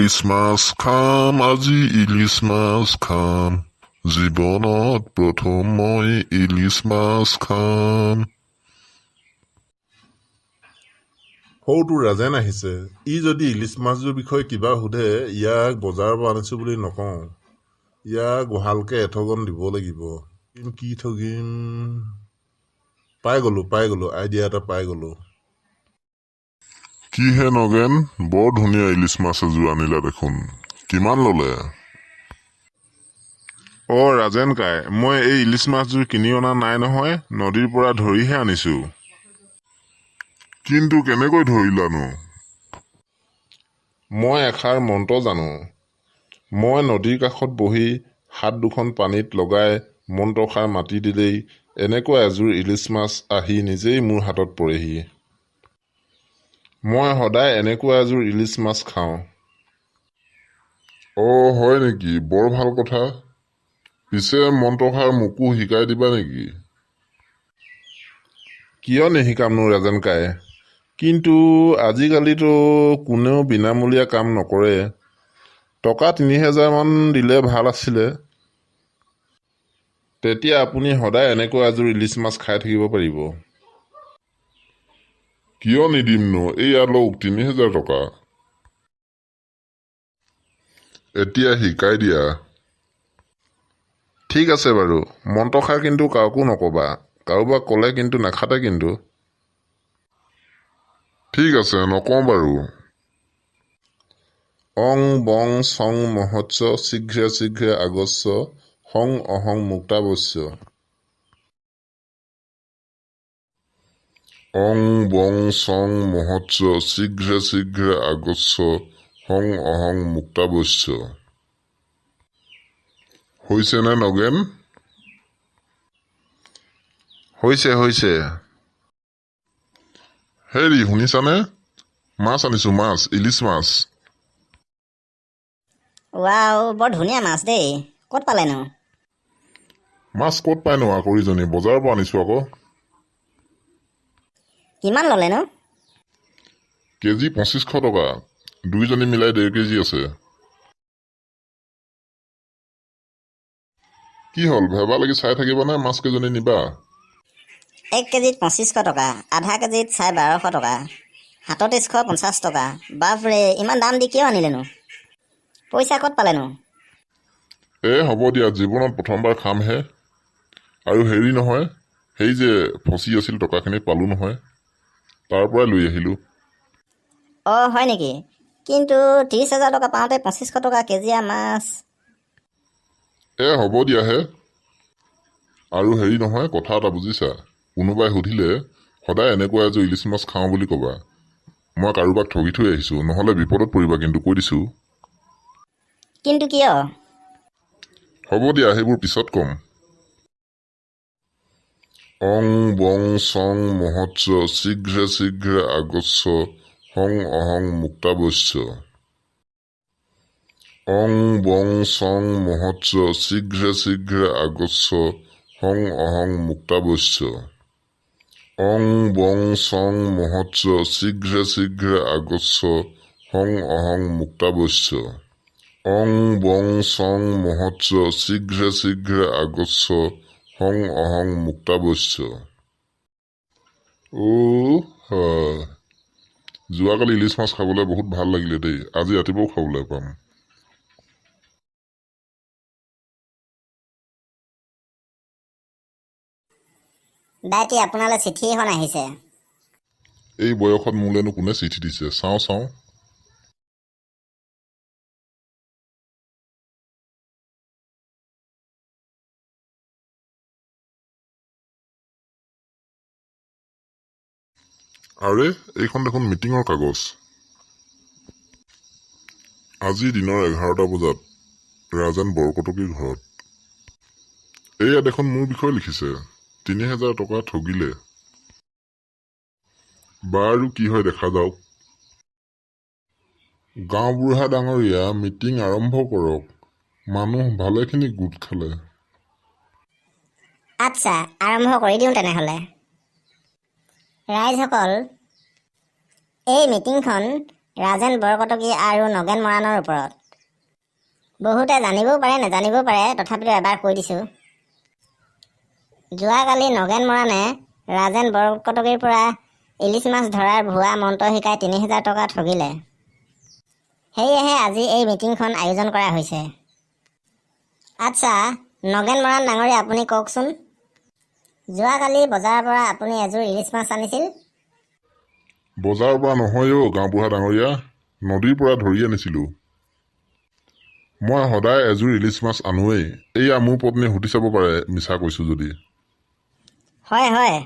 ইলিচ মাছ খাম, আজি ইলিচ মাছ খাম, জীৱনত প্ৰথম মই ইলিচ মাছ খাম। সৌটো ৰাজেন আহিছে। ই যদি ইলিচ মাছযোৰ বিষয়ে কিবা সোধে, ইয়াক বজাৰৰ পৰা আনিছোঁ বুলি নকওঁ। ইয়াক ভালকৈ এঠগন দিব লাগিব। কি ঠগিম? পাই গ'লোঁ, পাই গ'লোঁ, আইডিয়া এটা পাই গ'লোঁ। কিহে নগেন, বৰ ধুনীয়া ইলিচ মাছ এযোৰ আনিলা দেখোন, কিমান ল'লে? অ' ৰাজেন কাই, মই এই ইলিচ মাছযোৰ কিনি অনা নাই নহয়, নদীৰ পৰা ধৰিহে আনিছোঁ। কিন্তু কেনেকৈ ধৰিলানো? মই এষাৰ মন্ত্ৰ জানো। মই নদীৰ কাষত বহি হাত দুখন পানীত লগাই মন্ত্ৰষাৰ মাতি দিলেই এনেকুৱা এযোৰ ইলিচ মাছ আহি নিজেই মোৰ হাতত পৰেহি। মই সদায় এনেকুৱা এযোৰ ইলিচ মাছ খাওঁ। অ' হয় নেকি, বৰ ভাল কথা। পিছে মন্ত্ৰষাৰ মোকো শিকাই দিবা নেকি? কিয় নিশিকামনো ৰাজেন কাই? কিন্তু আজিকালিতো কোনেও বিনামূলীয়া কাম নকৰে। টকা 3000মান দিলে ভাল আছিলে। তেতিয়া আপুনি সদায় এনেকুৱা এযোৰ ইলিচ মাছ খাই থাকিব পাৰিব। কিয় নিদিমনো, এইয়া লওক 3000 টকা। এতিয়া শিকাই দিয়া। ঠিক আছে বাৰু, মন্ত্ৰষাৰ কিন্তু কাকো নক'বা। কাৰোবাক ক'লে কিন্তু নাখাতে কিন্তু। ঠিক আছে, নকওঁ বাৰু। অং বং চং মহৎস শীঘ্ৰে শীঘ্ৰে আগচ্ছ হং অহং মুক্তাৱশ্য। অং বং চং মহৎস শীঘ্ৰে শীঘ্ৰে আগচ্ছ হং অহং মুক্তাৱশ্য। হৈছেনে নগেন? হৈছে হৈছে। হেৰি শুনিছানে? মাছ আনিছোঁ মাছ, ইলিচ মাছ। ৱাও, বৰ ধুনীয়া মাছ দেই, ক'ত পালেনো? মাছ ক'ত পায়নো আকৰিজনী, বজাৰৰ পৰা আনিছোঁ আকৌ। কিমান ল'লেনো? কেজি 2500 টকা, দুইজনী মিলাই 1.5 কেজি আছে। কি হ'ল, ভেবা লাগি চাই থাকিবানে মাছ কেইজনী নিবা? 1 কেজিত 2500 টকা, আধা কেজিত 1250 টকা, 3750 টকা। বাপৰে, ইমান দাম দি কিয় আনিলেনো? পইচা ক'ত পালেনো? এ হ'ব দিয়া, জীৱনত প্ৰথমবাৰ খামহে। আৰু হেৰি নহয়, সেই যে ফচি আছিল টকাখিনি পালোঁ নহয়, তাৰ পৰাই লৈ আহিলোঁ। অঁ হয় নেকি? কিন্তু 30,000 টকা পাওঁতে 2500 টকা কেজিয়া মাছ। এ হ'ব দিয়াহে। আৰু হেৰি নহয়, কথা এটা বুজিছা, কোনোবাই সুধিলে সদায় এনেকুৱা এযোৰ ইলিচ মাছ খাওঁ বুলি ক'বা। মই কাৰোবাক ঠগি থৈ আহিছোঁ, নহ'লে বিপদত পৰিবা কিন্তু, কৈ দিছোঁ। কিন্তু কিয়? হ'ব দিয়া, সেইবোৰ পিছত ক'ম। অং বং চং মহৎস শীঘ্ৰে শীঘ্ৰে আগচ্ছ হং অহং মুক্তাৱশ্য। অং বং চং মহৎস শীঘ্ৰে শীঘ্ৰে আগচ্ছ হং অহং মুক্তাৱশ্য। অং বং চং মহৎস শীঘ্ৰে শীঘ্ৰে আগচ্ছ হং অহং মুক্তাৱশ্য। অং বং চং মহৎস শীঘ্ৰে শীঘ্ৰে আগচ্ছ হং অহং মুক্তাৱশ্য। অ' যোৱাকালি ইলিচ মাছ খাবলৈ বহুত ভাল লাগিলে দেই, আজি ৰাতিপুৱাও খাবলৈ পাম। দাইটি, আপোনালৈ চিঠি এখন আহিছে। এই বয়সত মোলৈনো কোনে চিঠি দিছে? চাওঁ চাওঁ। আৰে এইখন দেখোন মিটিঙৰ কাগজ। আজি দিনৰ 11টা বজাত ৰাজেন বৰকটকীৰ ঘৰত। এয়া দেখোন মোৰ বিষয়ে লিখিছে, 3000 টকা ঠগিলে। বাৰু কি হয় দেখা যাওক। গাঁওবুঢ়া ডাঙৰীয়া, মিটিং আৰম্ভ কৰক, মানুহ ভালেখিনি গোট খালে। আচ্ছা, আৰম্ভ কৰি দিওঁ তেনেহ'লে। ৰাইজসকল, এই মিটিংখন ৰাজেন বৰকটকী আৰু নগেন মৰাণৰ ওপৰত। বহুতে জানিবও পাৰে, নাজানিবও পাৰে, তথাপিতো এবাৰ কৈ দিছোঁ। যোৱাকালি নগেন মৰাণে ৰাজেন বৰকটকীৰ পৰা ইলিচ মাছ ধৰাৰ ভুৱা মন্ত্ৰ শিকাই 3000 টকা ঠগিলে। সেয়েহে আজি এই মিটিংখন আয়োজন কৰা হৈছে। আচ্ছা নগেন মৰাণ ডাঙৰীয়া, আপুনি কওকচোন, যোৱাকালি বজাৰৰ পৰা আপুনি এযোৰ ইলিচ মাছ আনিছিল? বজাৰৰ পৰা নহয় অ' গাঁওবুঢ়া ডাঙৰীয়া, নদীৰ পৰা ধৰি আনিছিলোঁ। মই সদায় এযোৰ ইলিচ মাছ আনোৱেই। এইয়া মোৰ পত্নীয়ে সুধি চাব পাৰে মিছা কৈছোঁ যদি। হয় হয়,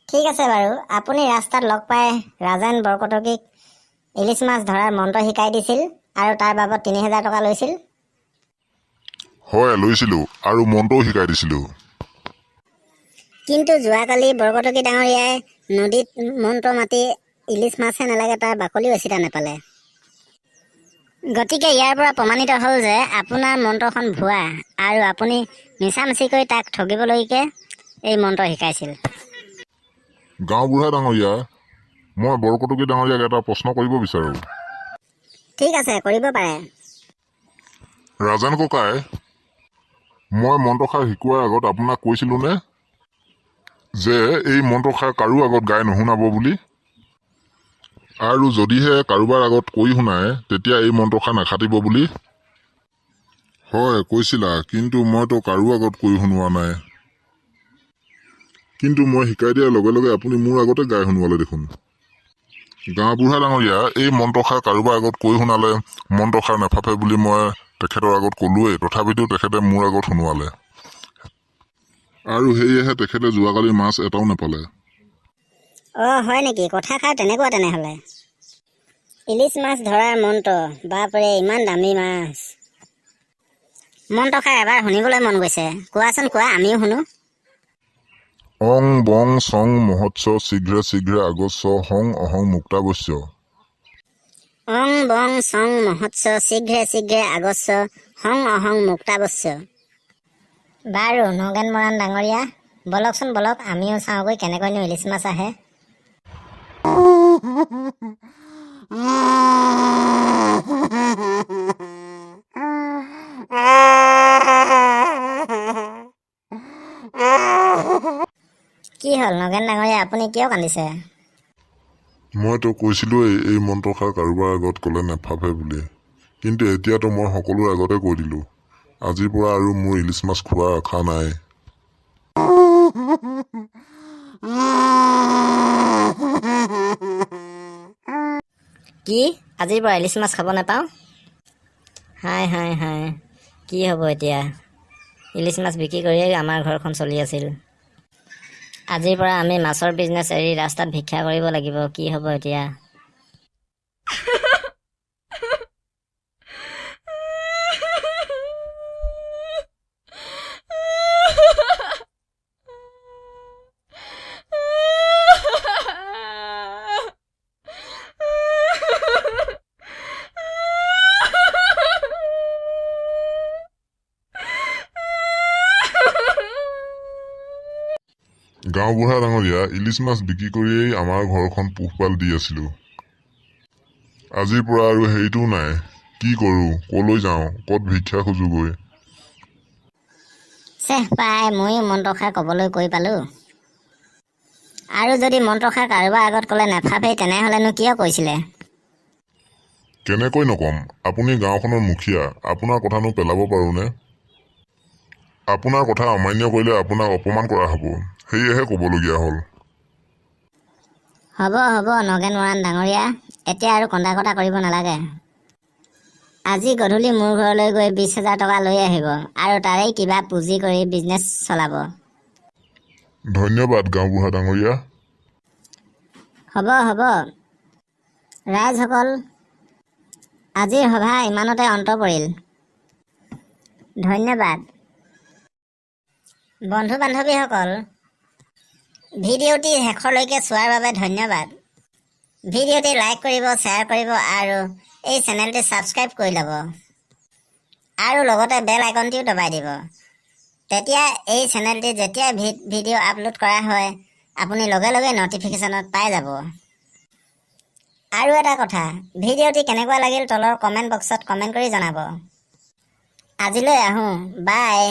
ঠিক আছে বাৰু। আপুনি ৰাস্তাত লগ পাই ৰাজেন বৰকটকীক ইলিচ মাছ ধৰাৰ মন্ত্ৰ শিকাই দিছিল আৰু তাৰ বাবদ 3000 টকা লৈছিল? হয়, লৈছিলোঁ আৰু মন্ত্ৰও শিকাই দিছিলোঁ। কিন্তু যোৱাকালি বৰকটকী ডাঙৰীয়াই নদীত মন্ত্ৰ মাতি ইলিচ মাছহে নালাগে, তাৰ বাকলিও এচিটা নাপালে। গতিকে ইয়াৰ পৰা প্ৰমাণিত হ'ল যে আপোনাৰ মন্ত্ৰখন ভুৱা আৰু আপুনি মিছামিছিকৈ তাক ঠগিবলৈকে এই মন্ত্ৰ শিকাইছিল। গাঁওবুঢ়া ডাঙৰীয়া, মই বৰকটকী ডাঙৰীয়াক এটা প্ৰশ্ন কৰিব বিচাৰোঁ। ঠিক আছে, কৰিব পাৰে। ৰাজেন ককাই, মই মন্ত্ৰষাৰ শিকোৱাৰ আগত আপোনাক কৈছিলোঁনে যে এই মন্ত্ৰষাৰ কাৰো আগত গাই নুশুনাব বুলি? আৰু যদিহে কাৰোবাৰ আগত কৈ শুনায় তেতিয়া এই মন্ত্ৰষাৰ নাখাটিব বুলি? হয় কৈছিলা, কিন্তু মইতো কাৰো আগত কৈ শুনোৱা নাই। কিন্তু মই শিকাই দিয়াৰ লগে লগে আপুনি মোৰ আগতে গাই শুনোৱালে দেখোন। গাঁওবুঢ়া ডাঙৰীয়া, এই মন্ত্ৰষাৰ কাৰোবাৰ আগত কৈ শুনালে মন্ত্ৰষাৰ নাফাপে বুলি মই তেখেতৰ আগত ক'লোৱেই, তথাপিতো তেখেতে মোৰ আগত শুনোৱালে আৰু সেয়েহে তেখেতে যোৱাকালি মাছ এটাও নাপালে। অঁ হয় নেকি, কথাষাৰ তেনেকুৱা তেনেহ'লে। ইলিচ মাছ ধৰাৰ মন্ত্ৰ, বাপৰে ইমান দামী মাছ। মন্ত্ৰষাৰ এবাৰ শুনিবলৈ মন গৈছে, কোৱাচোন কোৱা, আমিও শুনো। অং বং চং মহৎস শীঘ্ৰে শীঘ্ৰে আগস্য হং অহং মুক্তাৱশ্য। অং বং চং মহৎস শীঘ্ৰে শীঘ্ৰে আগস্য হং অহং মুক্তাৱশ্য। বাৰু নগেন মৰাণ ডাঙৰীয়া, বলকচোন বলক, আমিও চাওঁগৈ কেনেকৈনো ইলিচ মাছ আহে। কি হ'ল নগেন ডাঙৰীয়া, আপুনি কিয় কান্দিছে? মইতো কৈছিলোঁৱেই এই মন্ত্ৰষাৰ কাৰোবাৰ আগত ক'লে নাফাপে বুলি, কিন্তু এতিয়াতো মই সকলোৰে আগতে কৈ দিলোঁ। আজিৰ পৰা আৰু মোৰ ইলিচ মাছ খোৱাৰ আশা নাই। কি, আজিৰ পৰা ইলিচ মাছ খাব নাপাওঁ? হাই হাই হাই, কি হ'ব এতিয়া? ইলিচ মাছ বিক্ৰী কৰিয়েই আমাৰ ঘৰখন চলি আছিল। আজিৰ পৰা আমি মাছৰ বিজনেছ এৰি ৰাস্তাত ভিক্ষা কৰিব লাগিব। কি হ'ব এতিয়া? গাঁওবুঢ়া ডাঙৰীয়া, ইলিচ মাছ বিক্ৰী কৰিয়েই আমাৰ ঘৰখন পোহপাল দি আছিলোঁ। আজিৰ পৰা আৰু হেৰিটোও নাই। কি কৰোঁ, ক'লৈ যাওঁ, ক'ত ভিক্ষা খোজোগৈ? চেহ পাই, ময়ো মন্ত্ৰষাৰ ক'বলৈ কৈ পালোঁ। আৰু যদি মন্ত্ৰষাৰ কাৰোবাৰ আগত ক'লে নাফাপেই, তেনেহ'লেনো কিয় কৈছিলে? কেনেকৈ নক'ম, আপুনি গাঁওখনৰ মুখীয়া, আপোনাৰ কথানো পেলাব পাৰোঁনে? আপোনাৰ কথা অমান্য কৰিলে আপোনাক অপমান কৰা হ'ব, সেয়েহে ক'বলগীয়া হ'ল। হ'ব হ'ব নগেন মৰাণ ডাঙৰীয়া, এতিয়া আৰু কন্দা কটা কৰিব নালাগে। আজি গধূলি মোৰ ঘৰলৈ গৈ 20000 টকা লৈ আহিব আৰু তাৰেই কিবা পুঁজি কৰি বিজনেছ চলাব। ধন্যবাদ গাঁওবুঢ়া ডাঙৰীয়া। হ'ব হ'ব। ৰাইজসকল, আজিৰ সভা ইমানতে অন্ত পৰিল। ধন্যবাদ। বন্ধু বান্ধৱীসকল, ভিডিঅ'টি শেষলৈকে চোৱাৰ বাবে ধন্যবাদ। ভিডিঅ'টি লাইক কৰিব, শ্বেয়াৰ কৰিব আৰু এই চেনেলটি ছাবস্ক্ৰাইব কৰি ল'ব আৰু লগতে বেল আইকনটিও দবাই দিব। তেতিয়া এই চেনেলটি যেতিয়া ভিডিঅ' আপলোড কৰা হয় আপুনি লগে লগে ন'টিফিকেশ্যনত পাই যাব। আৰু এটা কথা, ভিডিঅ'টি কেনেকুৱা লাগিল তলৰ কমেণ্ট বক্সত কমেণ্ট কৰি জনাব। আজিলৈ আহোঁ, বাই।